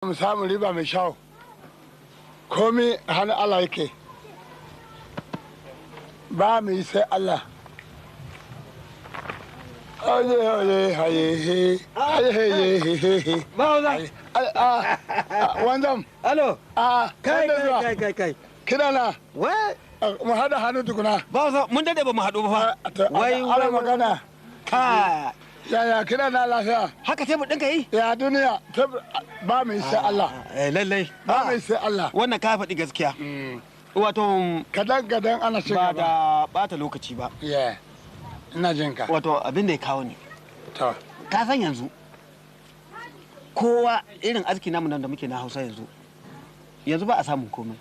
Mu samu riba mai kyau. Komi hannun Allah yake. Ba mu yi sai Allah. Oye, oye, haye, he, haye, he, he, he, he. Ba za. Wanzam. Alo. A, Kai kai kai kai kai. Kina na. Wai. Mu hada hannu tukuna. Ba za mun dade ba mu haɗu ba fa. Wai, ana magana. Ka. Yaya kina na lafiya? Haka tebur ɗinka yi? Ya duniya, ba mu yi sai Allah. Eh lallai. Ba mu yi sai Allah. Wannan ka faɗi gaskiya. Wato kadan kadan ana shiga ba da bata lokaci ba. Yeah. Ina jin ka. Wato abin da ya kawo ni. To. Ka san yanzu kowa irin aski namu nan da muke na Hausa yanzu. Yanzu ba a samun komai.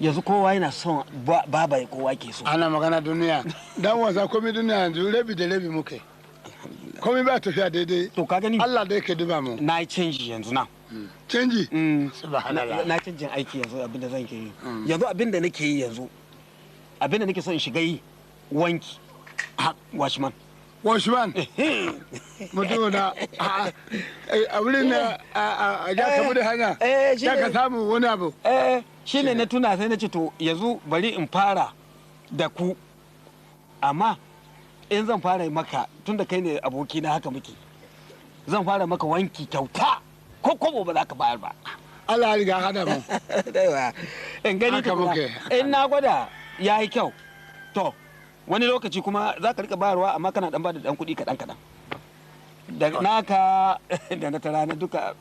Yanzu kowa yana son babaye kowa ke so. Ana magana duniya. Dan wasa komai duniya yanzu rabi da rabi muke. Komai ba tafiya daidai. To ka gani? Allah da yake duba mu. Na yi canji yanzu na. Canji? Subhanallah. Na canjin aiki yanzu abin da zan ke yi. Yanzu abin da nake yi yanzu. Abin da nake so in shiga yi wanki. Washman. Washman? Mutum na a wurin na ya kamu da hanya. Ya ka samu wani abu. Shi ne na tuna sai na ce to yanzu bari in fara da ku. Amma in zan fara maka tunda kai ne aboki na haka muke zan fara maka wanki kyauta ko kobo ba za ka bayar ba. Allah ya riga hada mu. In gani tukuna in na gwada ya yi kyau to wani lokaci kuma za ka rika bayarwa amma kana dan bada dan kuɗi kaɗan kaɗan da naka da na tara na duka.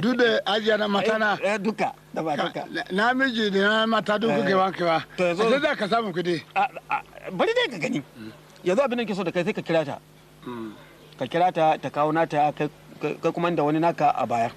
Duk da ajiya na mata na. Duka da ba duka. Namiji da na mata duk kuke wankewa. Sai za ka samu kuɗi. Bari dai ka gani. Yanzu abin da ke so da kai sai ka kira ta. Ka kira ta ta kawo nata kai kuma da wani naka a bayar.